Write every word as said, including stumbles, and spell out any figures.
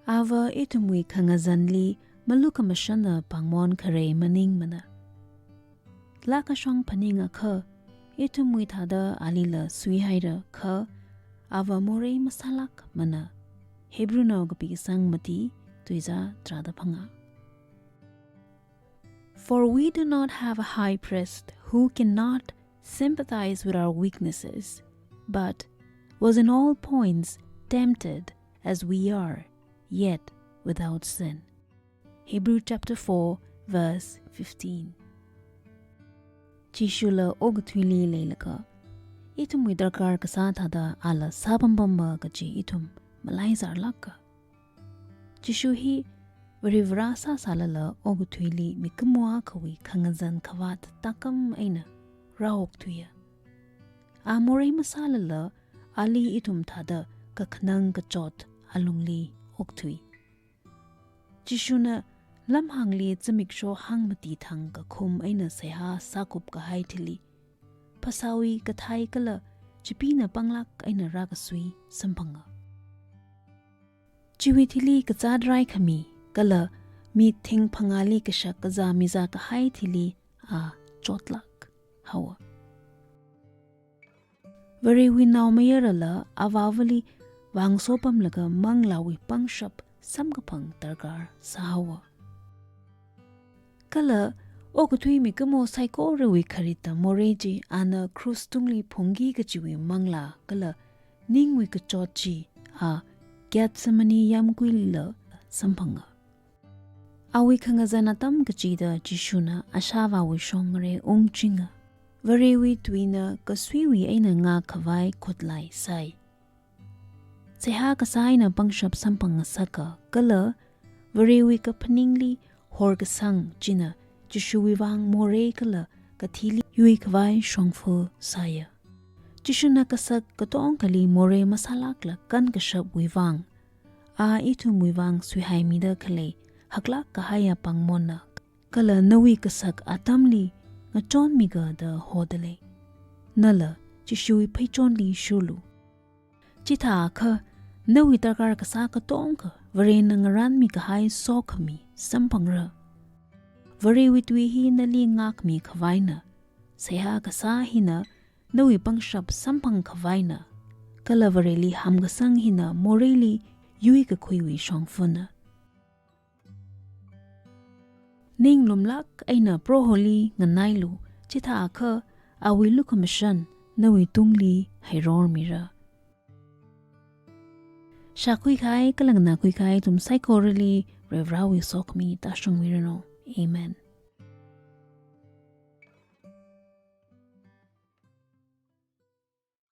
Ava ithumwui khangazanli malukhamashanna pāngmon kharei maningmana. Laa kashong phaningakha, ithumwui thāda alila suihaira kha, ava morei masālākmana. Hebrewnao kapi kasang mati, tuizā tharāda phangā. For we do not have a high priest who cannot sympathize with our weaknesses, but was in all points tempted as we are, yet without sin. Hebrew chapter four, verse fifteen. Jishula okathuili leilaga, ithumwui darkar kasā thāda ala sāpampamma kaji ithum malaizarlāka. Jishu hi Varivara sāsālala okathuili mikumo akhawui khangazan khavāt tākam eina rāokthuiya. A morei masālala ali ithum thāda kakhanang kachot alungli okthui. Jishuna lamhāngli zimiksho hangmati thang kakhum eina seihā sākup kahai thili, phasāwui kathai kala chipina panglāk eina rākasui samphanga. Chiwui thili kazāt raikhami, kala mi thingphangāli kashak kazā mizā kahai thili a chotlāk haowa. Varewui naomayarala avāvali vāngasopamlaga manglāwui pangshap samkaphang darkar sāhaowa. Kala okathui mikumo saikorawui kharita morei chi ana krus tungli phungki kajiwui manglā kala ningwui kachot chi a Gethsemane yāmguilila samphanga. Awui khangazan atam kachida Jishuna ashāvāwui shongre ungchinga. Varewui tuina kasuiwui eina ngākkhavai khutlai sāi. Seihā kasā eina pangshap samphang ngasaka kala Varewui kaphaningli horkasang china Jishuwui vang morei kala kathili yuikhavai shongfa sāya. Jishuna kasak katongkhali morei masālākla kankashapwui vang, a ithumwui vang suihaimida khalei haklāk kahaiya pāngmonna, kala nawui kasak atamli ngachonmiga da hodalei. Nala Jishuwui pheichonli shurlu. Chithākha nawui darkar kasā katongkha Varena ngarānmi kahai sokhami samphangra. Varewui tui hi nali ngākmi khavaina, seihā kasā hina nawui pangshap samphang khavaina, kala Vareli hamkasang hina moreili yuikakhuiwui shongfana. Ninglumlāk eina Proholi nganailu, chithākha awui lukhamashan nawui tungli heirormira. Shākhui kahai kala nganākhui kahai ithum saikorali Varivarawui sokhami tāshungmiranu. Amen.